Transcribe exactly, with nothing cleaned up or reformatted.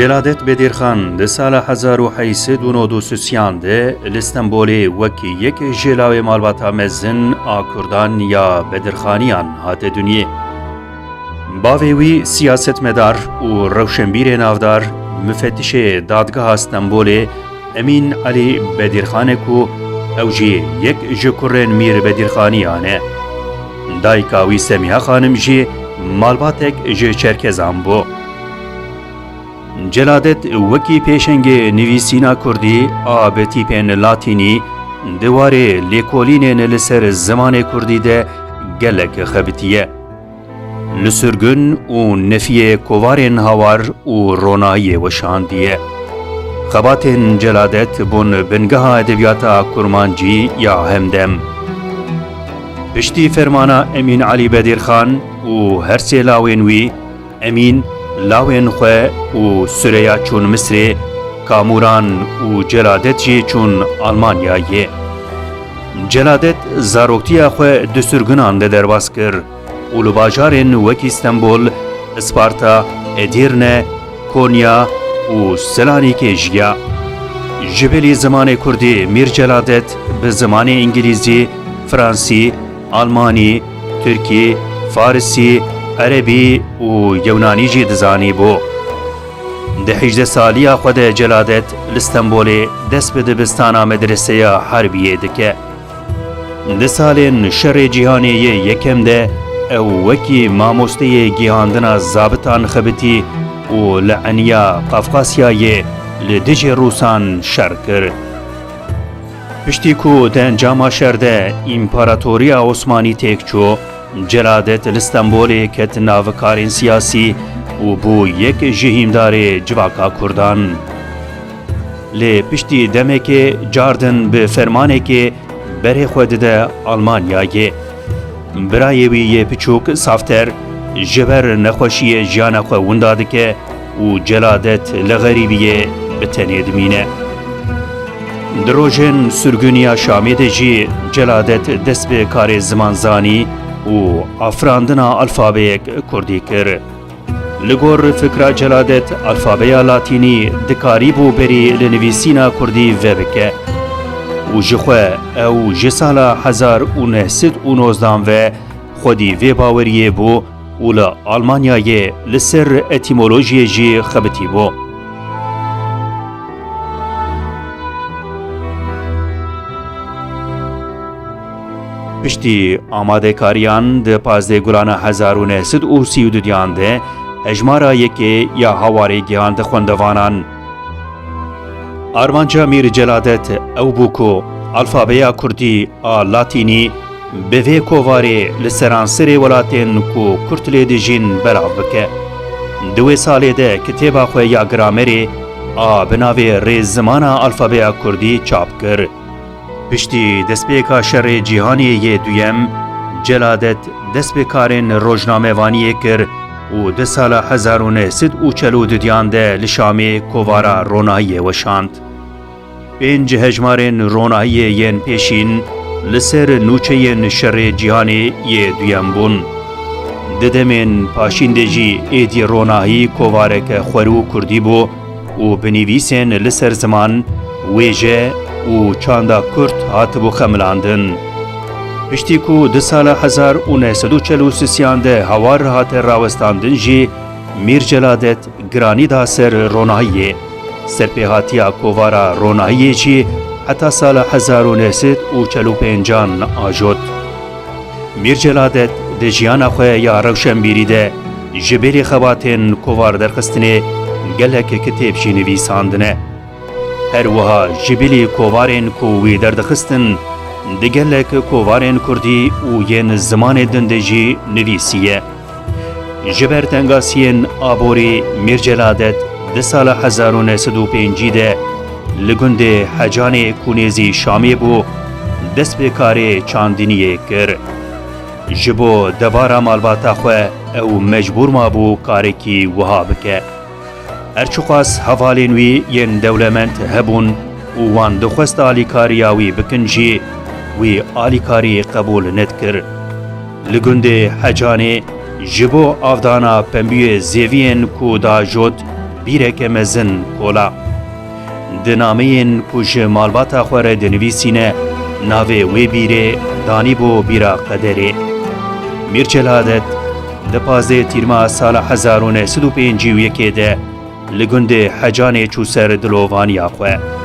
Celadet Bedirxan di sala hezar û heyt sed û nod û sisiyan de li Stenbolê wekî yek ji lawê malbata mezin a Kurdan ya Bedirxaniyan hate dinyê. Bavê wî siyasetmedar û rewşenbîrê navdar, mufetişê Dadgeha Stenbolê Emîn Elî Bedirxan e ku ew jî yek ji kurên Mîr Bedirxaniyan e. Dayika wî Semîha Xanim jî malbatek ji Çerkezan bû. Celadet wekî pêşengê nivîsîna kurdî a bi tîpên latînî di warê lêkolînên li ser zimanê kurdî de gelek xebitiye. Li sirgun û nefiyê kovarên hawar û ronahiyê weşandiye. Xebatên Celadet bûn bingeha edebiyata kurmancî ya hemdem. Piştî fermana Emîn Elî Bedirxan û her sê lawên wî, Emîn, lawên xwe û Sureya çûn Misrê, Kamuran û Celadet jî çûn Almanyayê. Celadet zaroktiya xwe di sirgunan de derbas kir û li bajarên wekî Stenbol, Isparta, Edirne, Konya û Selanikê jiya. Ji bilî zimanê kurdî Mîr Celadet bi zimanê îngilîzî, fransî, almanî, tirkî, farisî, erebî û yewnanî jî dizanîbû. Di hejdeh saliya xwe de Celadet li Stenbolê dest bi dibistana medreseya herbiyê dike. Di salên Şerê Cîhanê yê Yekem de ew wekî mamosteyê gihandina zabitan xebitî û li eniya Qafqasyayê li dijî Rûsan şer kir. Piştî ku di encama şer de Împaratoriya Osmanî têk çû, Celadet li Stenbolê ket nav karên siyasî û bû yek ji hîndarê civaka kurdan. Lê piştî demekê cardin bi fermanekê berê xwe dide Almanyayê. Birayê wî yê piçûk Safter ji ber nexweşiyê jiyana xwe winda dike û Celadet li xerîbiyê bi tenê dimîne. Di rojên sirguniya Şamê de jî Celadet dest bi karê zimanzanî û afirandina alfabeyek kurdî kir. Li gor fikra Celadet, alfabeya latînî dikarîbû berî li nivîsîna kurdî vebike û ji xwe ew ji sala hezar û neh sed û nozdan ve xwedî vê baweriyê bû û li Almanyayê li ser etîmolojiyê jî xebitî bû. Piştî amadekariyan di pazdeh Gulana hezar û neh sed û sî û duyan de hejmara yekê ya Hawarê gihand xwendevanan. Armanca Mîr Celadet ew bû ku alfabeya kurdî a latînî bi vê kovarê li seranserê welatên ku kurd lê dijîn belav bike. Di wê salê de kitêba xwe ya gramerê a bi navê Rêzimana Alfabeya Kurdî çap kir. Piştî destpêka Şerê Cîhanê yê Duyem, Celadet dest bi karên rojnamevaniyê kir û di sala hezar û neh sed û çel û duyan de li Şamê kovara ronahiyê weşand. Pênc hejmarên ronahiyê yên pêşîn li ser nûçeyên Şerê Cîhanê yê Duyem bûn. Di demên paşîn de jî êdî ronahî kovareke xwerû kurdî bû û bi nivîsên li ser ziman, wêje û çanda kurd hatibû xemilandin. Piştî ku di sala hezar û neh sed û çel û sisiyan de Hawar hate rawestandin jî, Mîr Celadet giranî da ser ronahiyê. Serpêhatiya kovara ronahiyê jî heta sala hezar û neh sed û çel û pêncan ajot. Mîr Celadet di jiyana xwe ya rewşenbîrî de ji bilî xebatên kovar derxistinê gelek kitêb jî nivîsandine. Her wiha ji bilî kovarên ku wî derdixistin, di gelek kovarên kurdî û yên zimanê din de jî nivîsiye. Ji ber tengasiyên aborî Mîr Celadet di sala hezar û neh sed û pêncî de li gundê Hecanê ku nêzî Şamê bû, dest bi karê çandiniyê kir. Ji bo debara malbata xwe ew mecbûr mabû karekî wiha bike. Her çiqas hevalên wî yên dewlemend hebûn û wan dixwest alîkariya wî bikin jî, wî alîkarî qebûl nedikir. Li gundê Hecanê ji bo avdana pembûyê zêviyên ku diajot, bîreke mezin qola. Di nameyên ku ji malbata xwe re dinivîsîne, navê wê bîrê danîbû bîra qederê. Mîr Celadet di pazdeh Tîrmeha sala hezar û neh sed û pêncî û yekê de li gundê Hecanê çû ser dilovaniya xwe.